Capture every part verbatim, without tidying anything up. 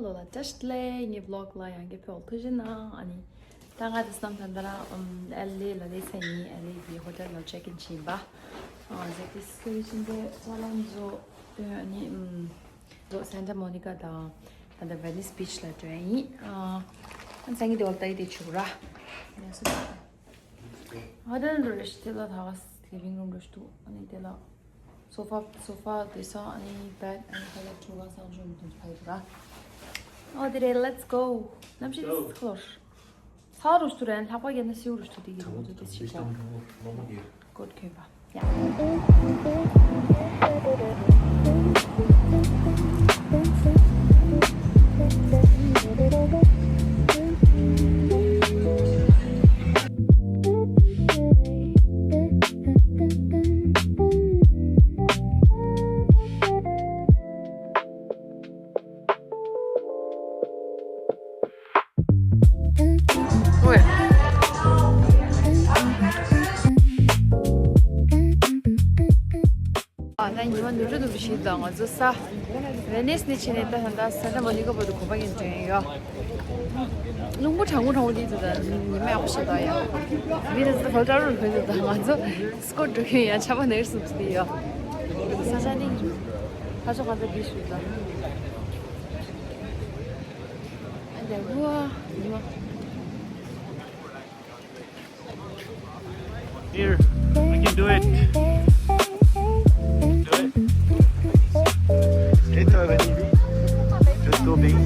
ལོ་ལ་བཀྲ་ཤིས་བདེ་ལེགས། ངའི་བི་ལོག་ལ་ཡང་བརྒྱུད་སྤྲོད་ཐུགས་རྗེ་གནང་། ཨ་ནི་ད་ང་དེ་སྣམ་ཐང་ད་ར་ཨམ་ཨེལ་ཨེ་ལ་སླེབས་ཚར་ཡིན། ཨེལ་ཨེ་གི་ཧོ་ཊེལ་ལ་ཅེག་ཨིན་བྱས་ཡིན་པ། ཨ་ཟེ་ཏིས་ཀི་ཆེན་པོའི་ཅ་ལག་ཚོ་སྟོན། ཨ་ནི་ཨམ་ལོ་སན་ཊ་མོ་ནི་ཀ་དང་ད་ལྟ་ཝེ་ནིས་བིཆ་ལ་འགྲོ་ཡ་ཡིན། ཨ་ཨ་ནི་སང་ཉིན་དེ་བ་ལ་ད་ཡི་དེ་བྱུག་ར། ཡ་སོ་ད། ཨ་དེ་འགྲོ་རེ་ཞིག་དེ་ལ་ད་ག་ལི་ཝིང་རུམ་འགྲོ་ཞིག་འདུག་ཨ་ནི་དེ་ལ། སོ་ཕ་སོ་ཕ་དེ་ས་ཨ་ནི་བེད་ཨ་ནི་ཁ་ལག་ཁྲུ་ག་སང་ཞོན་དུ་ཕ་ཡི་ར། ཨོ་དེ་རེད། Let's go. གནམ་གཤིས་དེ་ཁོར་ས་རུ་ཞུ་རན། ལྷག་པ་གན་ན་སིའུ་རུ་ཞུ་དེ་གི་རུ་དེ་ཞིག་གོ་ཀོད་ཁོན་པ་ཡ། ཨ་ད་ཉི་མ་ནུབ་ཕྱོགས་ནུབ་ཕྱོགས་ཤིག་དང་ང་ཚོ་ས་ཝེ་ནིས་ནས་ཕྱིན་ནས་ད་ད་སན་ཊ་མོ་ནི་ཀ་བར་དུ་གོམ་པ་གན་འགྲོ་ཡིན་ཡོད། རླུང་བུ་གྲང་མོ་གྲང་མོ་དེ་ཚོ་ད་ཉི་མ་ཡག་པོ་ཞིག་ད་ཡ། མི་དེ་ཚོ་ཧོ་ཊེལ་རུ་ཕེབས་ཚོ་ད་ང་ཚོ་སྐོར་འགྲོ་མཁན་ཡ་ཆ་པ་ནེར་སུ་ཚོ་དེ་ཡོད། ས་ཆ་ནི་ཧ་ཅང་ང་ཚོ་བི་ཞུ་ད། ཨ་ད་བུ་ཨ་ཉི་མ། Here, we can do it. Do it. Straight to Aveni. Just go big.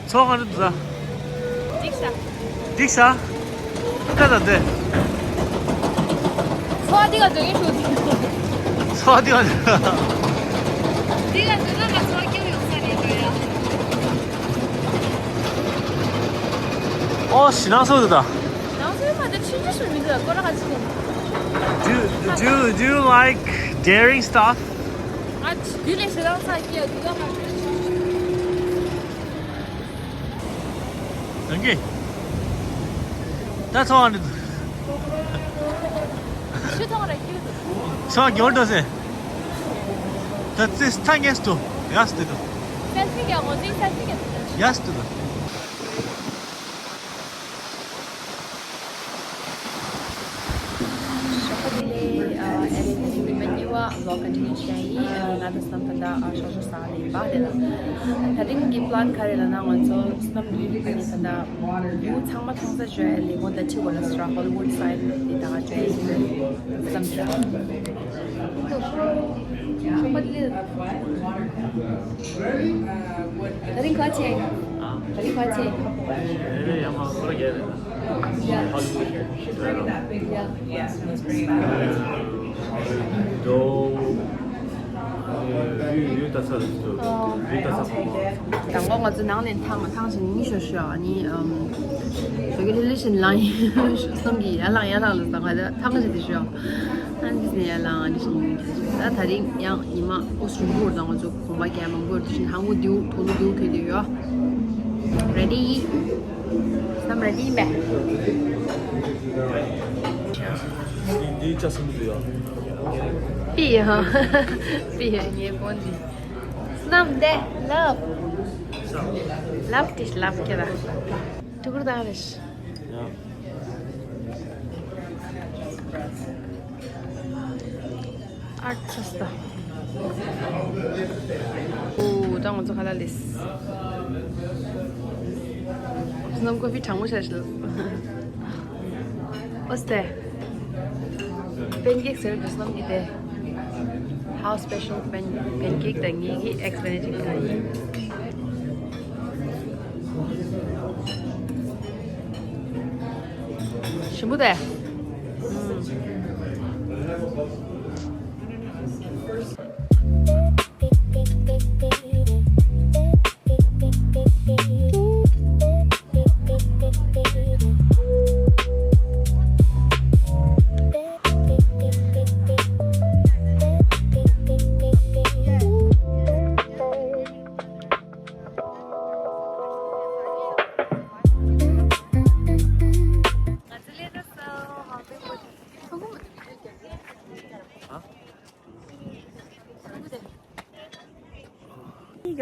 ཚོགས་ག་རེ་འདུག་ས། འགྲིག་ས། འགྲིག་ས། ཀ་ད་དེ། ཚོགས་འདི་ག་འདོད་ཀྱི་ཞུ། ཚོགས་འདི་ག་འདོད། འདི་ག་འདོད་ན་ང་ཚོ་སྐྱོ་ཡོང་ས་རེད་འདོད་ཡ། ཨོ་ཞི་ནང་སོ་འདུག་ད། ནང་སོ་མ་དེ་ཆུང་ཆུང་ཞུ་མི་འདུག་ལ་སྐོར་ར་ག་ཅི་འདུག Do you, do you, do you like daring stuff? ཨ་ཆི་དེ་ལས་ཞེ་དྲག་ཚ་སྐྱེ་དུས་ད་ང་། ཡང་གི། ད་ཚོ་ཨ་ནི། ཆུ་ཐོག་ར་ཁྱེར་འདུག་ཚོ་འགྱུར་འགྲོ་ཟེར། ད་ཙི་ཐ་ངེས་ཏུ། ཡས་ཏི་ཏུ། སེལ་ཕི་རྒྱག་གོ་ཙི་སེལ་ཕི་རྒྱག་གོ། ཡས་ཏི་ཏུ། ཞོགས་པ་བདེ་ལེགས། ཨ་ཨེ་རེ་ནི་ཉི་མ་གཉིས་པ་བི་ལོག་ཀོན་ཊི་ནིའུ་བྱས་ཡིན། ཨ་ང་དང་སྣམ་ད་ལྟ་ཨ་ཞོགས་ཞོགས་ཟ་ལེ་ཡིན་པ་དེ་ལ། ད་རིང་གི་པི་ལན་ག་རེ་ལབ་ན་ང་ཚོ་སྣམ་གྱི་ཨ་ནི་ད་ལྟ་བིའུ་ཚང་མ་མཐོང་ས་བྱོས་ཨེ་ལེ་གོ་ད་ཅི་གོ་ལ་སི་ར་ཧོ་ལི་ཝུཌ་སའེ་ཌི་དེ་ད་ག་བྱོས་ཡིན་བསམ་བྱས། ཞོགས་པ་བདེ་ལེགས། ད་རིང་ག་བྱས། ད་རིང་ག་བྱས། ཨེ་རེ་ཡ་མ་ཁོ་ར་རྒྱལ་རེད། Yeah. Hollywood. Yeah. Yeah. དང་པོ་ང་ཚོ་ནང་ནས་ཐང་ཐང་ཞིག་ཉིན་ཤོ་ཤོ་ཨ་ནི་ཨམ་ཞོ་གི་ལི་ལི་ཞིན་ལང་ཡིན་སོང་གི་ཡར་ལངས་ཡར་ལངས་ལ་ས་ང་ད་ཐང་ཞིག་དེ་ཤོ་ཨ་ནི་ཡར་ལངས་ཨ་ནི་ཞིན་ད་ད་རིང་ཡང་ཉི་མ་འུ་སུ་འགུར་དང་ང་ཚོ་གོམ་པ་རྒྱག་མང་པོ་ཡོད་དུ་ཞིན་ཧང་བུ་དེའུ་དུ་ལུ་དེའུ་ཁེ་དེ་ཡོད། Ready? སྣམ་ར་ཡིན་པས། འདི་ཅག་སུ་འདུག་ཡ། པི་ཡ། པི་ཡ་ངའི་ཕོན་འདི། སྣམ་འདི་ལབ། ལབ་ཏིས་ལབ་ཁྱེད་ར། ཐུག་རུ་དང་རེ་ཤི། ཡ། ཨར་ཚ་སྟ། ཨོ་ད་ང་ཚོ་ཁ་ལག་ལས། སྣམ་ཀོ་ཕི་གྲང་མོ་ཤར་ཤི། ཨོ་སྟེ། པན་ཀེག་ཟེར་བའི་སྣམ་གྱི་དེ། How special pan- pancake དང་ངེད་ཀྱི་ཨེག་སི་བེ་ནེ་ཌིག་དང་ཡིན། ཞིམ་པོ་དེ།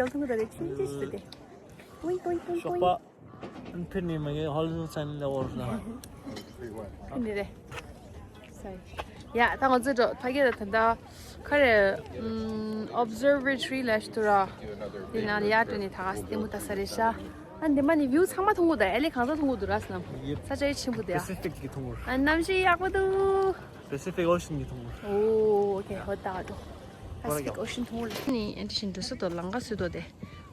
ཡང་ཐུང་གི་ད་རེད། ཆུང་ཆུང་ཞིག་ད་དེ། ཝིང་ཝིང་ཝིང་ཤོག་པ། ཝིང་། ཨན་ཕིར་ནི་མ་གི་ཧོལ་ལི་སན་ལ་ཝོར་ལ། ཕིར་ནི་རེད། སའི། ཡ་ད་ང་ཚོ་འགྲོ་ཕ་གི་ད་ད་ད་ག་རེ། ཨམ་ཨོབ་ཛར་ཝེ་ཊོ་རི་ལ་ཞུ་དུ་ར། དེ་ན་ཡ་ཏུ་ནི་ད་ག་སྟེ་མུ་ད་ས་རེ་ཤ། ཨ་འདི་མ་ནི་བིའུ་ཚང་མ་མཐོང་གི་འདུག་ཨ་ལེ་གང་ས་མཐོང་གི་འདུག་ར་སྣམ། ཡེབ། ས་ཆ་ཡི་ཆེན་པོ་དེ་ཨ། པེ་སི་ཕིག་གི་མཐོང་གི་འདུག་ཨ་གནམ་གཤིས་ཡག་པོ་འདུག་པེ་སི་ཕིག་ཨོ་ཤན་གྱི་མཐོང་གི་འདུག་ཨོ་ཨོ་ཁེ་ཧོ་ད་འགྲོ། པེ་སི་ཕིག་ཨོ་ཤན་མཐོང་གི་འདུག་ནི་ཨན་ཏི་ཤིན་འདུག་ས་དོ་ལང་ཀ་སུ་དོ་དེ།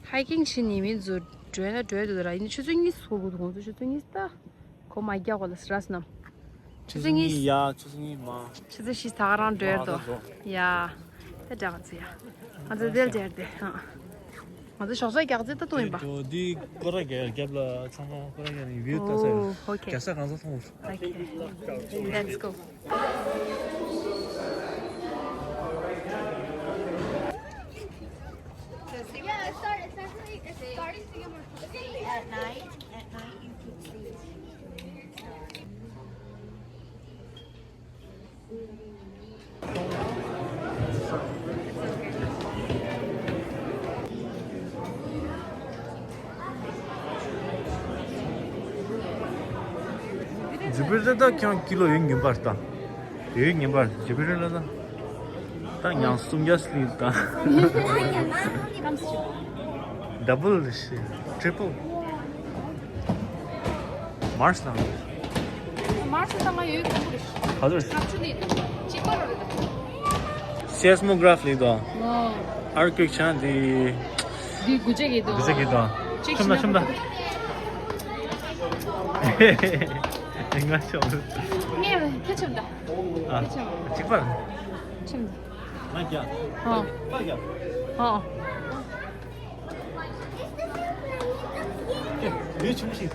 ཧའི་ཀིང་བྱེད་ནི་མི་ཚོ་འགྲོས་ན་འགྲོས་འདུག་ར་ཡིན་ཆུ་ཚོད་གཉིས་སུ་གོ་གི་འདུག་ཁོང་ཚོ་ཆུ་ཚོད་གཉིས་ད། གོ་མ་རྒྱག་གོ་ལ་སི་ར་སྣམ། ཆུ་ཚོད་གཉིས་ཡ་ཆུ་ཚོད་གཉིས་མ། ཆུ་ཚོད་བཞི་ད་ག་རང་འགྲོས་དོ། ཡ། དེ་འདྲ་ང་ཚོ་ཡ། ང་ཚོ་དེར་དེར་དེ་ཧང་། ང་ཚོ་ཞོགས་ཇ་རྒྱག་རྩེ་ད་བཏུང་ཡིན་པ། དེ་འདི་སྐོར་ར་རྒྱག་རྒྱབ་ལ་ཚང་མ་སྐོར་ར་རྒྱག་ནས་བིའུ་ལྟ་ས་ཡོད། ཨོ་ཨོ་ཁེ། རྒྱ་ས་གང་ས་མཐོང་། ཨོ་ཁེ། Let's go. Yeah, it started, it's actually, it's starting to get more complicated. At night, at night you can see. ཇུ་པི་ཊར་ད་ཁྱོད་ཀི་ལོ་ཡོད་ངན་པར་ལྟ། ཡོད་ངན་པར་ཇུ་པི་ཊར་ལ་ད། ད་ཉང་སུམ་བརྒྱ་སླེབས་ད། ཌབ་བལ་ཞིག་ཊི་རི་པལ། མར་སི་ལ། མར་སི་ད་ང་ཡོད་ཁོམ་པོ་རེད། ག་ཚོད་རེད། ཁ་ཆུ་ནི་གཅིག་པ་རེད། སེ་སི་མོ་གྷ་ར་ཕི་ལི་དང་། ཨར་ཁུ་ཝེག་ཆགས་འདི། འདི་དགུ་བརྒྱ་གི་དང་། དགུ་བརྒྱ་གི་དང་། གཅིག་ཤོམ་ད་ཤོམ་ད། ང་ཤོམ། ངས་ཁྱེད་ཆོམ་ད། ཨ། ཁྱེད་ཆོམ། གཅིག་པ། ཆོམ་ད། ང་རྒྱ། ཨ། ཕ་རྒྱ། ཨ། ཡུལ་ཆུང་ཞིག་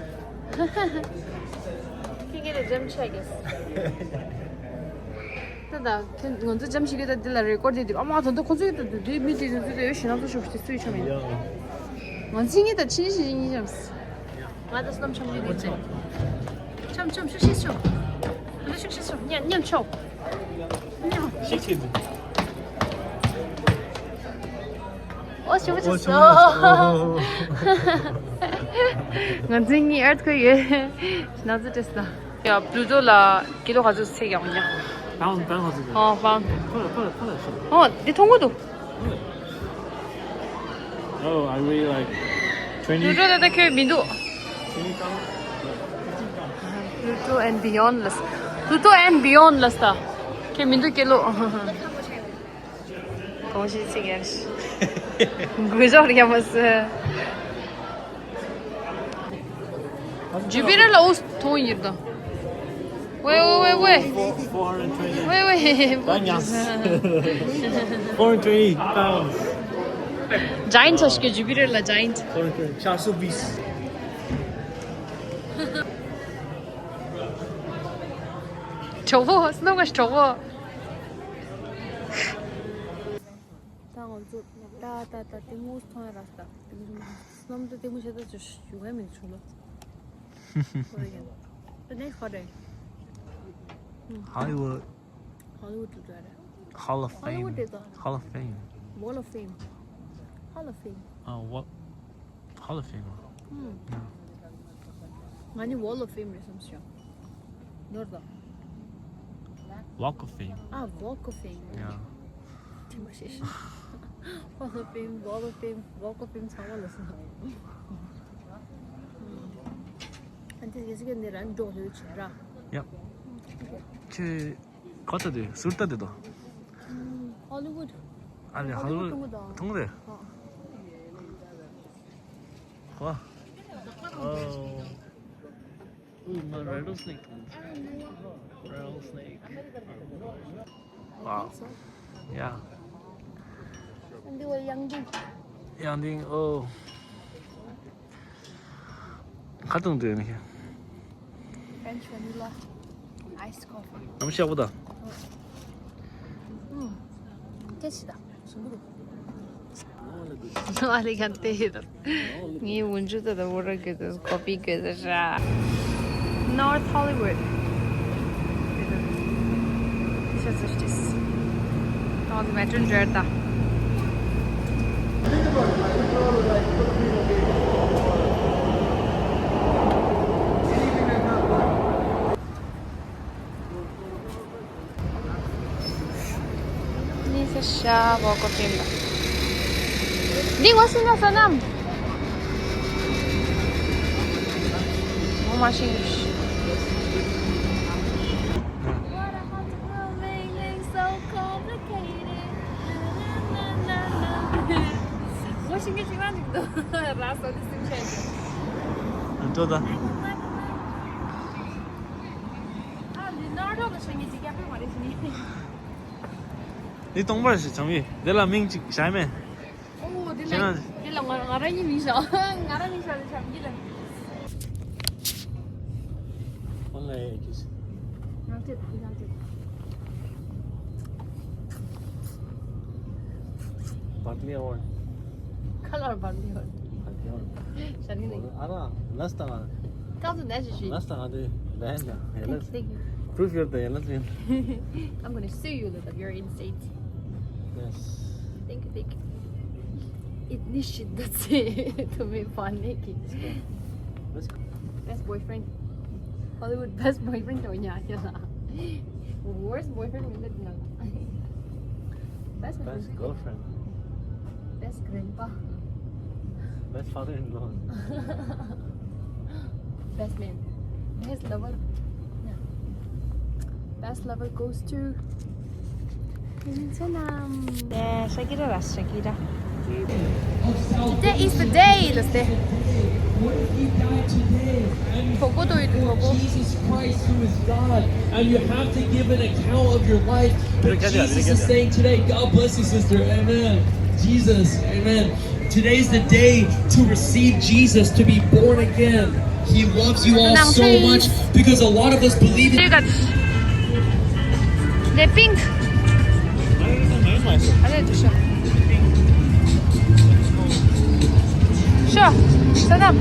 ཁྱེད་ངེད་ལ་འཇམ་ཆགས་ཀྱི། ད་ད་ཁྱེད་ང་ཚོ་འཇམ་ཞིག་གི་ད་འདི་ལ་རེ་ཀོར་དེ་འདུག་ཨ་མ་ད་ད་ཁོ་ཚོའི་ད་དུ་དེ་མི་དེ་ཚོ་ཚོ་ཡོད་ཞེ་ན་ཚོ་ཤོག་ཤོག་དེ་སུའི་ཆོ་མེད། ང་ཚོ་ངེད་ད་ཕྱི་ནས་ཞིག་ཡིན་འཇམ། ང་ད་སྣམ་ཆོམ་གྱི་དེ་ཚོ། ཆོམ་ཆོམ་ཤུགས་ཤིག་ཆོམ། ད་ཤུགས་ཤིག་ཆོམ་ཉམ་ཉམ་ཆོམ། ཤིག་ཤིག་ཨོ་ཞུ་བ་ཅི་སོ། ང་ཚོའི་གཉིས་ཨར་ཐི་ཁུ་ཡོད། ན་ཚོད་དྲིས་ན། ཡ་པླུ་ཏོ་ལ་ཀི་ལོ་ག་ཚོད་ཚེག་ཡོང་ཉ། པའུན་པའུན་ག་ཚོད་ཚེག་ཨོ་པའུན། ཁོ་ལ་ཁོ་ལ་ཁོ་ལ་ཤོག་ཨོ་འདི་མཐོང་གོ་འདུག Oh, I weigh like twenty. པླུ་ཏོ་ད་ལྟ་ཁྱོད་མི་འདུག Pluto and beyond ལ། Pluto and beyond ལ་ས། ཁྱོད་མི་འདུག་ཀི་ལོ། གོང་ཞིག་ཚིག་ཡར་ཞིག་འགུལ་ཤོག་རྒྱ་མ་སི། ཇུ་པི་ཊར་ལ་འུ་མཐོང་ཡིར་དང་། ཝེ་ཝེ་ཝེ་ཝེ། Four hundred twenty. ཝེ་ཝེ། ད་ཉམས། Four hundred twenty pounds. ཇ་ཡན་ཊི་ཆ་ཞིག་ཇུ་པི་ཊར་ལ་ཇ་ཡན་ཊི། Four hundred twenty. ཆ་སུ་བིས། གྲོགས་པོ་སྣོམ་ག་གྲོགས་པོ། ད་ང་ཚོ་ད་ད་ད་ལྟད་མོ་མཐོང་ཡ་ར་ད་ལྟད་མོ་སྣོམ་ད་ལྟད་མོ་བྱེད་ད་ཅི་ཞུ་ག་མི་བྱུང་ལོ། What again? The next hot day. Hollywood. Hollywood to do it. Hall of Fame. Hollywood དེ་ད། Hall of Fame. Wall of Fame. Hall of Fame. ཨ། Wall. Hall of Fame. ང་ནི་Wall of Fame རེད་བསམ་སོང་། ནོར་ད། Walk of Fame. ཨ། Walk of Fame. Yeah. དེ་མ་ཤེས། Hall of Fame, Wall of Fame, Walk of Fame ཚང་མ་ལ་སོང་། ཨ་འདི་གལ་སྲིད་ཀྱི་འདི་རང་འགྲོ་ལོས་བྱེད་ར། Yep. ཁྱོད་ག་ལྟ་དུས་ཟུར་ལྟ་དུས་དོ། Hollywood. ཨ་ལེ། Hollywood མཐོང་གི་དང་། མཐོང་གི་རེད། ཨོ། ཨུ། ང་rattlesnake མཐོང་། Rattlesnake. Wow. Yeah. འདི་བ་ཡང་ཏིང་། ཡང་ཏིང་། ཨོ། ཁ་ཏུང་དུ་ནི། French vanilla ice coffee. ནམ་ཤག་པོ་ད། ཨུམ། ཏེ་ཆི་ད། ཨ་རི་གན་ཏེ་ཧི་ད། ངའི་འུན་ཇུ་ད་ད་བོ་ར་གི་ད་ཀོ་པི་གི་ད་ར། North Hollywood. ཤ་ཚ་ཤ་ཏིས། ད་ང་ཚོ་མེ་ཊྲོ་འགྲོ་ཡ་ད། ནི་ས་ཤ་བོ་ཀོ་ཕེ་མ། འདི་ངོ་ཤེས་ན་ས་ནམ། ངོ་མ་ཤེས། ངོ་ཤེས་ཀྱི་ཅིག་མ་འདུག་འདུག་ར་སོ་འདི་སེམས་ཤེས་ཀྱི། འགྲོ་ད། ཨ་ལི་ནར་ཌོ་ལ་ཤེས་ངེས་ཅིག་རྒྱབ་པའི་མ་རེད་ཤེས་ངེས། འདི་སྟོང་པར་ཞིག་བྱམས་ཡིན། དེ་ལ་མིང་ཅིག་བཞག་མེད། ཨོ་དེ་ལ་ཁྱེད་རང་དེ་ལ་ང་ང་རང་གཉིས་མིང་བཞག་ང་རང་མིང་བཞག་ལ་བྱམས་ཡིན་ལ། Online ages. Noted, noted. Barley award. Color barley award. Barley award. ཤར་གི་ནི། ཨ་ར། ལས་དང་། ཀང་ཟུ་ནས་ཞུ་ཞུ། ལས་དང་ཨ་དེ་ལན་དང་ཡ་ལས། Thank you, thank you. Proof your the ཡ་ལས་ཡིན། I'm gonna sue you that you're insane. Yes. Thank you, thank you. It this shit that's it. To me funny. Let's go. Best boyfriend. Hollywood best boyfriend to nya ya. Worst boyfriend will let no. Best boyfriend. Best girlfriend. Best grandpa. Best father-in-law. Best man. Best lover. Yeah. Best lover goes to Shakira, Shakira. Today is the day, let's say. What if you died today? And you have to know Jesus Christ, who is God, and you have to give an account of your life. But Jesus is saying today, God bless you, sister. Amen. Jesus, amen. Today's the day to receive Jesus, to be born again. He loves you all so much because a lot of us believe in the pink. Sure. Sit up.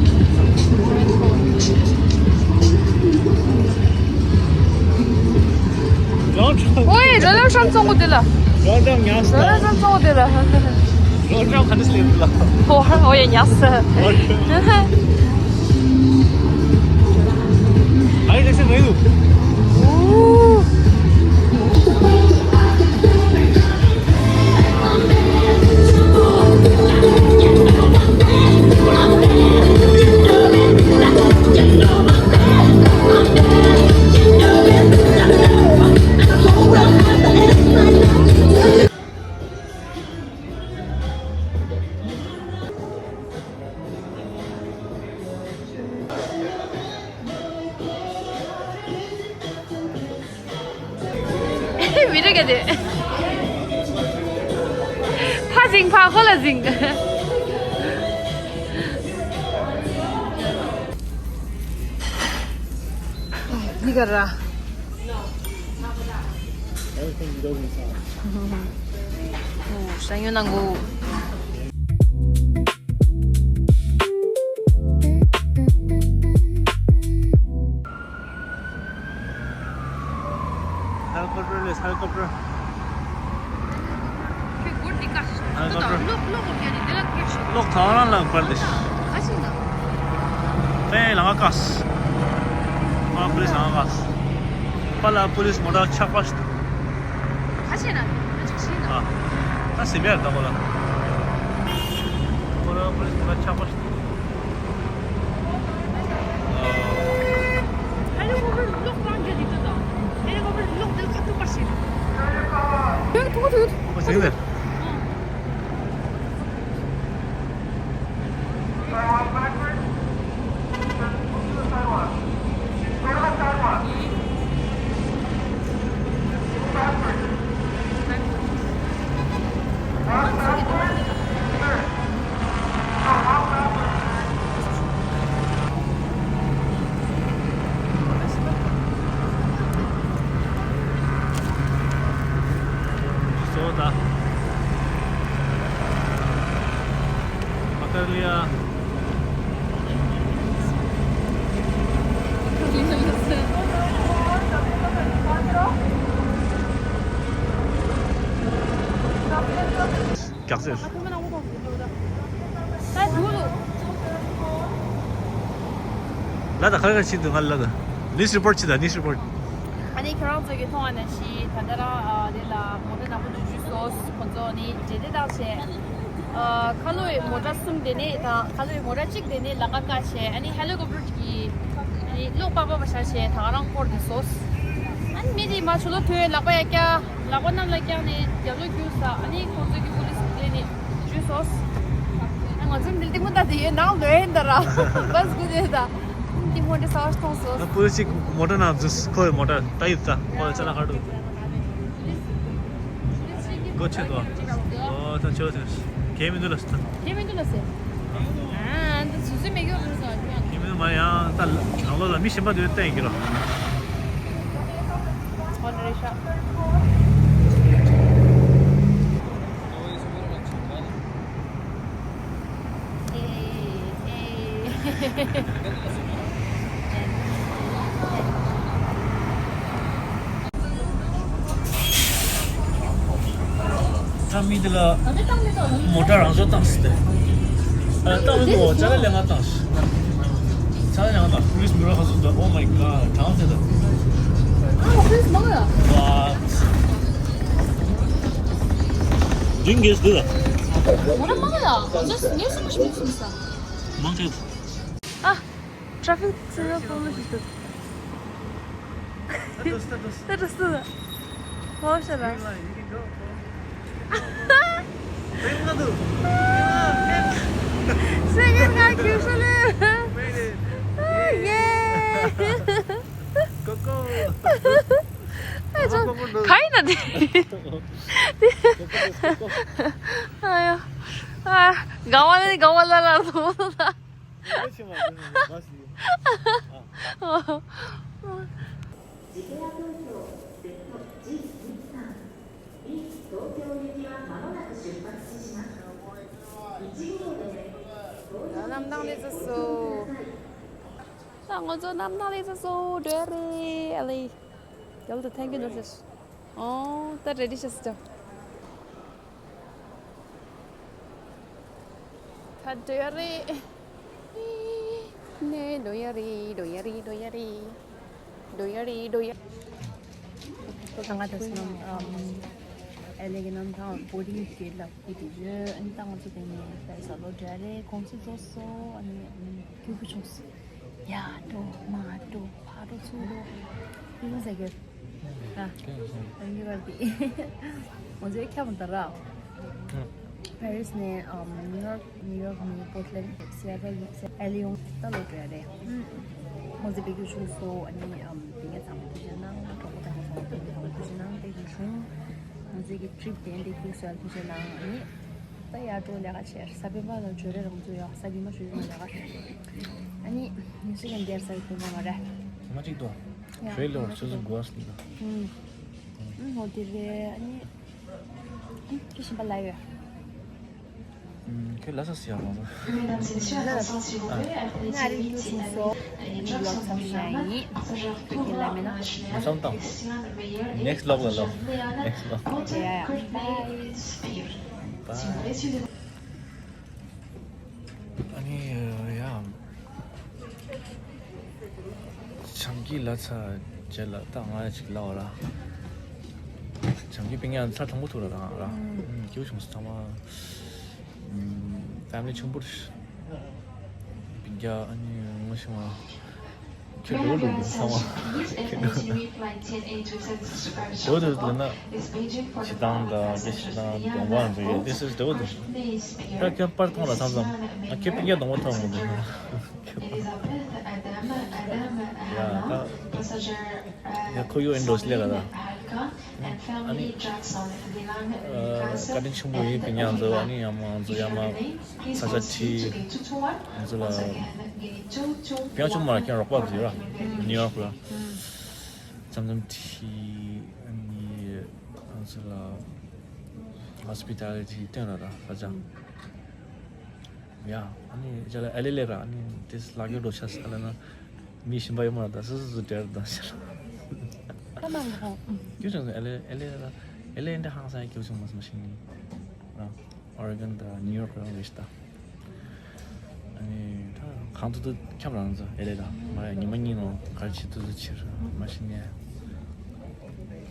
ལོ་ཀྲང་། ཨོའི་ལོ་ལོ་ཀྲང་ཙོང་གོ་དེ་ལ། ལོ་ཀྲང་ཉག་སྟ། ལོ་ལོ་ཀྲང་ག་འདྲ་སླེབས་ལ། ཨོ་ཧ་ཨོ་ཡ་ཉག་སྟ། ཨའི་ལེ་སེ་མེ་ཡུ། ཨུ། མི་རེ་ག་དེ། ཕ་ཟིང་ཕ་ཁོ་ལ་ཟིང་། འདི་ག་ར། ཨོ་ཤ་ཉོ་ནང་གོ། Helicopter ལས་helicopter. ཁྱོད་སྒོར་འདི་བཀག་ཤིག Helicopter. ལོག་ལོག་གོ་ཀྱ་ནི་དེ་ལ་བཀག་ཤིག་ལོག་ཐང་རང་ལ་བཀག་ལེ་ཤི། ཁ་ཤིག་ན། ཨེ་ལ་ང་བཀག་ཤིག་ང་police ལ་ང་བཀག་ཤིག་པ་ལ་police མོ་ཊ་ཆག་པ་ཤིག་ཁ་ཤིག་ན་ཨ་ཅིག་ཤིག་ན། ཨ་ད་སེམས་ཡར་ད་གོ་ལ། ཁོ་རང་police མོ་ཊ་ཆག་པ་ཤིག་རྒྱག་ཟེར། ལ་ད་ཁ་ཁ་ཕྱིན་འདུག་ང་ལ་ད་news report ཕྱིན་ད་news report། ཨ་ནི་ཁྱོད་རང་ཚོ་གིས་མཐོང་བ་ནང་བཞིན་ད་ལྟ་རང་ཨ་དེ་ལ་མོ་ཊ་ནག་པོ་འདུག་ཇུས་སོ་ཁོང་ཚོ་ནི་འབྲེལ་འདྲིས་བཏང་བྱས། ཁ་ལོ་ཡི་མོ་ཊ་གསུམ་དེ་ནས་དང་ཁ་ལོ་ཡི་མོ་ཊ་གཅིག་དེ་ནས་ལམ་ཁ་བཀག་བྱས། ཨ་ནི་ཧེ་ལི་ཀོབ་ཊར་གྱིས་ཨ་ནི་གློག་པགས་པ་བཞག་བྱས་ད་ག་རང་བསྐོར་ནས་སོང་། ཨ་ནི་མི་དེ་མ་ཆུ་ལོག་ཐོན་ལག་པ་ཡར་བཀྱག་ལག་པ་གནམ་ལ་བཀྱག་ནས་རྒྱབ་ལོག་བརྒྱུགས་ས། ཨ་ནི་ཁོང་ཚོ་གི་པུ་ལིས་སླེབས་ནས་འཇུས་སོང་། ཨ་ང་ཚོ་འདི་ལྟད་མོ་ལྟ་དེ་ཡོད་ནང་ལོས་ཡིན་ད་ར་བས་དགུ་དེ་ད་ལྟད་མོ་འདྲ་ས་བ་ཞིག་མཐོང་སོང་། ད་པུ་ལིས་གཅིག་མོ་ཊ་ནང་འཛུལ། ཁོ་ཡི་མོ་ཊ་ད་ཡིད་ད་ཁོ་ལ་ཅ་ལག་ཁ་ཐུག་སྒོ་ཕྱེ་དོ། ཨོ་ད་ཆོ་ཆོ། གའི་མི་འདུག་ལ་སི་ད། གའི་མི་འདུག་ལ་སི། ཨ་འདི་སུ་སུ་མེད་གི་རུ་ཟ་ཁྱོད། གའི་མི་འདུག་མ་ཡང་ད་ནང་ལོགས་ལ་མི་གཞན་པ་འདུག་བསྟན་གི་རོ། ཧོན་རེ་ཤ། ད་མི་དེ་ལ་མོ་ཊ་རང་འཇགས་བཏང་ཟེར་ཏེ། ཨ་བཏང་མི་འདུག་ཅ་ལག་ལེན་ག་བཏང་ཟེར། ཅ་ལག་ལེན་ག་བཏང་། པུ་ལིས་མི་རོ་ཧ་སུ་འདུག Oh my god གྲང་ཟེར་འདུག་ཨ་པུ་ལིས་མང་ཡ། What? Doing this good. What am I? Just near so much business. Monkey. ཨ། ཊ་ཕིག་ཚོས་ན་ཕོ་མོ་ཞིག་འདུག་ད་འགྲོ་སྲིད་ད། ཧོ་ཤ་ར། སེ་གེན་ང་རྒྱུགས་ཤོག་ལེ། ཡེ། ཨ་ཅོ། ག་ཡིན་ན་དེ། ཨ་ཡ། ཨ། ག་བ་ལེ་ག་བ་ལ་ལ་ལ་ལ། གནམ་ཐང་ལ་ཚར་སོང་། ད་ང་ཚོ་གནམ་ཐང་ལ་ཚར་སོང་། འགྲོ་ཡ་རེད་ཨ་ལེ། རྒྱབ་ཏུ་ཐན་གི་འགྲོ་ཤེས། ཨོ་ད་རེ་ཌི་ཤེས་ཅང་། ད་འགྲོ་ཡ་རེད། ནས་འགྲོ་ཡ་རེད། འགྲོ་ཡ་རེད། འགྲོ་ཡ་རེད། འགྲོ་ཡ་རེད། འགྲོ་ཡ། ཁོ་གང་ག་ད་སོང་ཨམ། ཨེ་ལེ་གི་གནམ་ཐང་བོ་ཏིང་གི་ལབ་ཀྱི་དེ་ཡོད། ཨ་ནི་ད་ང་ཚོ་དེ་ནས་ད་ས་ལོ་འདྲ་རེད། གོང་ཚོད་རྫོགས་སོང་། ཨ་ནི་ཨ་ནི་རྒྱུག་གི་བྱུང་སོང་། ཡ་འགྲོ་མ་འགྲོ་ཕ་འགྲོ་ཚུར་འགྲོ། ཡིན་ཟེར་གི། ཨ། ཨ་ནི་བར་དེ། ང་ཚོའི་ཁྱབ་མ་ད་ར། ཨ། པེ་རིས་ནས་ཨམ་ནིའུ་ཡོག་ནིའུ་ཡོག་ནས་པོར་ཊ་ལེན་སི་ཨེ་ཊལ་ནས་ཨེ་ལེ་ཡོང་ད་ལོ་འགྲོ་ཡ་རེད། ང་ཚོ་བོད་ཀྱི་གཞུང་སོ་ཨ་ནི་ཨམ་དེ་གའི་ཚང་མ་ཐུགས་རྗེ་གནང་། གྲོགས་པོ་དང་ཚང་མ་ཐུགས་རྗེ་གནང་། དེ་གི་གཞུང་ང་ཚོའི་གི་ཊི་རིབ་དེ་འདི་ཀུ་སོལ་ཐུགས་རྗེ་གནང་། ཨ་ནི་ད་ཡར་འགྲོ་ལས་ཀ་བྱས། ས་པཎ་པ་ལ་འབྱོར་རེ་རང་ཚོ་ཡོད། ས་པཎ་པ་ཞུ་ཡོང་ལས་ཀ་རེད། ཨ་ནི་ཉི་ཤུ་གི་འདིར་ས་ཡི་ཐུན་མོང་མ་རེད། ཐེངས་མ་གཅིག་ཏུ་ཡ་བོད་ལ་ཐེངས་མ་ཆུ་ཚོད་གཅིག་ཏུ་དགུ་པ་སླེབས་ད། ཨུམ། ཨུམ་ཧོ་དེ་རེད། ཨ་ནི། ཁྱེད་གཞན་པ་ལ་ཡོད། ཁྱེད་ལ་ས་སི་ཡང་མང་སོང་། Mesdames et messieurs, attention s'il vous plaît, Air Tahiti huit Johnson Milan, passagère Tour International Christian Meyer et passagère Neil Anna Cotter Goodbye Spear. S'il vous plaît, suivez ཨ་ནི་ཡ། བྱང་གི་ལ་ཚ་རྗེས་ལ་ད་ང་ཅིག་ལ་བ་ལ། བྱང་གི་པིང་ཡང་ཚ་དང་པོ་ཐུག་ལ་ད་ང་ལ། ཨུམ། སྐྱིད་པོ་བྱུང་སོང་ཚང་མ། ཨུམ། ཕེ་མི་ལི་ཆུང་པོ་རེད། པིང་རྒྱ་ཨ་ནི་ངོ་ཤེས་མ། ཁྱོད་འགྲོ་འགྲོ་འདུག་ཚང་མ། འགྲོ་འདུག་ལབ་ན། ཞེ་སྡང་དང་སྐད་ཞེ་སྡང་གདོང་པ་འདྲ་ཡོད། This is འགྲོ་འདུག་ད་ཁྱོད་པར་མཐོང་ལ་མཚམས་མཚམས། ང་ཁྱོད་པིང་རྒྱ་གདོང་པ་མཐོང་མི་འདུག་ཡ་ད། ཡ་ཁོ་ཡོད་ཨིན་འགྲོ་ཞིག་ལས་ལ་ད། ཨ་ནི། བཀའ་དྲིན་ཆེན་པོ་ཡིན། པིང་རྒྱ་ང་ཚོ་ཨ་ནི་ཡ་མ་ང་ཚོ་ཡ་མ་ས་ཆ་ཁྲིད། ང་ཚོ་ལ། པིང་རྒྱ་ཆུང་མ་ལ་ཁྱེད་རོགས་པ་ཞིག་ཡོད་ར། ནིའུ་ཡོག་ལ། མཚམས་མཚམས་ཁྲིད། ཨ་ནི། ང་ཚོ་ལ། ཧོ་སི་པི་ཊ་ལི་ཊི་སྟོན་ར་ད་ས་ཆ། ཡ། ཨ་ནི་ཅ་ལག་ཨེ་ལེ་ལེ་ར། ཨ་ནི་དེ་ལག་ཡོད་འགྲོ་ཆ་ས་ལ་ན། མི་གཞན་པ་ཡོད་མ་རེད་ད། སོ་སོ་སོ་སོ་འབྲེལ་རེད་ད་ཤ་ལ། ད་མང་གོ། ཁྱོད་ཅང་ཨེ་ལེ་ཨེ་ལེ་ར། ཨེ་ལེ་འདྲ་ཧང་སང་ཁྱོད་ཅང་མ་སོང་ཤིང་ནི། ར། ཨོ་རི་གོན་དང་ནིའུ་ཡོག་ར་རེད་ད། ཨ་ནི་ད་ གང་ཐུབ་ཐུབ་འཁྱམས་རང་ཚོ་ཨེ་ལེ་དང་མ་རེད། ཉི་མ་གཉིས་ནང་ག་རེ་བྱེད་ཐུབ་ཐུབ་བྱེད་ར། མ་གཞི་ནས་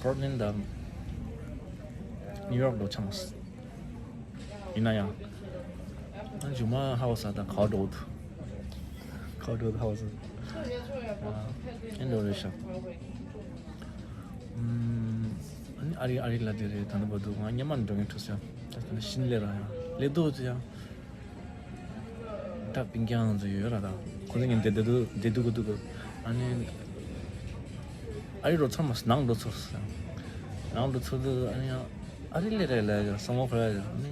པོར་ཊ་ལེན་དང་ནིའུ་ཡོག་ལོ་ཆ་མ་སོང་། ཡིན་ན་ཡང་ང་མཇུག་མ་ཧ་གོ་ས་དང་ག་པར་འགྲོ་འདུག་ག་པར་འགྲོ་འདུག་ཧ་གོ་ས། ཨ་ཨེ་འགྲོ་རེད་ཤག་ཨམ། ཨ་ནི་ཨ་རི་ཨ་རི་ལ་དེ་རེད། ད་ནི་བར་དུ་ང་སྔོན་མ་འགྲོ་མཁན་འགྲོ་ས་ཡང་ད་ནི་ཤིན་ལས་ར་ཡང་ལས་འདུག་ཅི་ཡང་། ད་པིང་ཀྱང་ཚོ་ཡོད་ར། ད་ཁོ་ཚོ་ངས་བསྡད་བསྡད་འདུག་བསྡད་འདུག་གི་འདུག་གི། ཨ་ནི་ཨ་རི་འགྲོ་ཚར་མ་སོང་ནང་འགྲོ་ཚར་སོང་། ནང་འགྲོ་ཚར་དུས་ཨ་ནི་ཡང་ཨ་རི་ལས་རེད་ལས་ཀྱི་སོང་ངོ་ཁོ་ར་ཨ་ནི་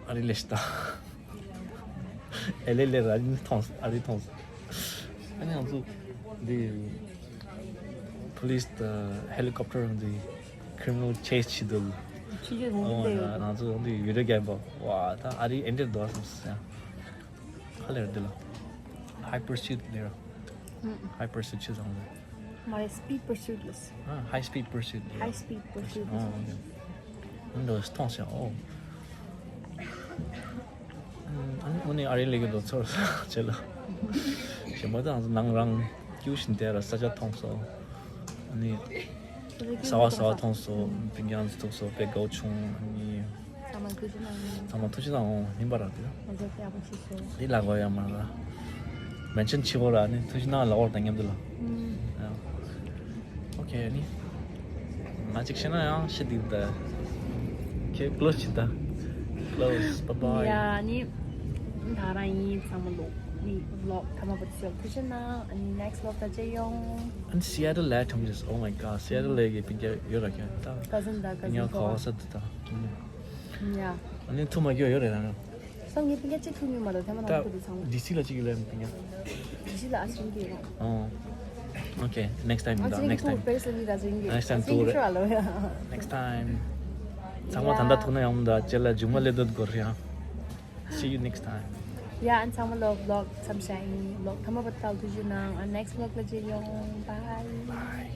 ཨ་རི་ལས་ཤི་ད་ཨེ་ལེ་ལས་ར་ཨ་རི་མཐོང་ཨ་རི་མཐོང་། ཨ་ནི་ང་ཚོ་འདི་police དང་helicopter འདི་criminal chase བྱེད་འདུག་ཕྱི་རྒྱལ་ཨོ་མ་ཡ་ང་ཚོ་འདི་video game པ་ཝ་ད་ཨ་རི་ཨེ་འདྲ་འདུག་བསམ་སོང་ཡ། ག་ལེར་འདི་ལ་high pursuit ལེར་high pursuit ཆེ་ཚང་ལ་མ་རེད། Speed pursuit ལ་ཨ་high speed pursuit ལེར་high speed pursuit ཨོ་འདི་མཐོང་སོང་ཨོ། ཨ་ནི་ཨ་ནི་ཨ་རི་ལས་ཀྱི་ལོ་ཚོར་བྱེད་ལ། ཞེ་མ་དང་ནང་རང་སྐྱུ་བཞིན་དེ་ར་ས་ཆ་མཐོང་སོང་། ཨ་ནི་ས་བ་ས་བ་མཐོང་སོང་། པིང་ཀྱང་ཐུག་སོང་། དཔེ་དགའ་བོ་བྱུང་། ཨ་ནི་ཚང་མ་ཐུགས་རྗེ་གནང་། ཚང་མ་ཐུགས་རྗེ་གནང་། ཨོ་ནིམ་པ་ར་དེ་ང་ཚོ་དཔེ་ཡག་པོ་ཞིག་བྱུང་། དེ་ལ་གོ་ཡ་མ་ར་mention བྱེད་དགོས་ར། ཨ་ནི་ཐུགས་རྗེ་གནང་ལ་འོར་དང་མཉམ་དུ་ལ། ཨོ་ཁེ་ཨ་ནི། ང་གཅིག་བཤད་ན་ཡང་ཤི་འདུག་ད། ཁྱེད་close བྱེད་ད། Close. Bye bye. ཡ་ནི། ད་རང་ཡིན་ཚང་མ་ལོག་ནི་vlog ཐ་མ་བར་ཤོག་ཐུགས་རྗེ་གནང་། ཨ་ནི་next vlog་ད་ཅེ་ཡོང་། ཨ་ནི་Seattle་ལ་ཐུམ་ཇིས། Oh my god. Seattle་ལ་གི་པིང་ཀྱ་ཡོད་ར་ཁྱོད་ད། cousin་ད་cousin་ཉ་ཁོ་ཧ་ས་དུ་ད། ཡ། ཨ་ནི་ཐུ་མ་གྱོ་ཡོད་རེད་ད། སང་ཉིན་པིང་ཀ་གཅིག་ཐུག་ནུས་མ་རེད། དེ་མ་ད་ནང་ཁུ་དེ་ཚང་མ། ཌི་སི་ལ་གཅིག་ཡོད་ལ་པིང་ཀ་ཌི་སི་ལ་ཨ་ཤིང་གི་རོ། ཨོ། Okay, next time ད་next time. པེ་རི་སི་ལ་ཨ་ཤིང་གི་next time ཨ་ཤིང་གི་ཤོ་ཨ་ལོ་ཡ། Next time. ཚང་མ་ད་ལྟ་ཐུག་ན་ཡང་ད་ཅེ་ལ་མཇུག་མ་ལས་དོད་གོ་རེད་ཡ། See you next time. ཡ་ཨ་ཚང་མ་ལོ་vlog་མཚམས་བཞག་ཡིན། vlog་ཐ་མ་བར་ཏལ་ཐུགས་རྗེ་གནང་། ཨ་next vlog་ལ་མཇལ་ཡོང་། Bye. Bye.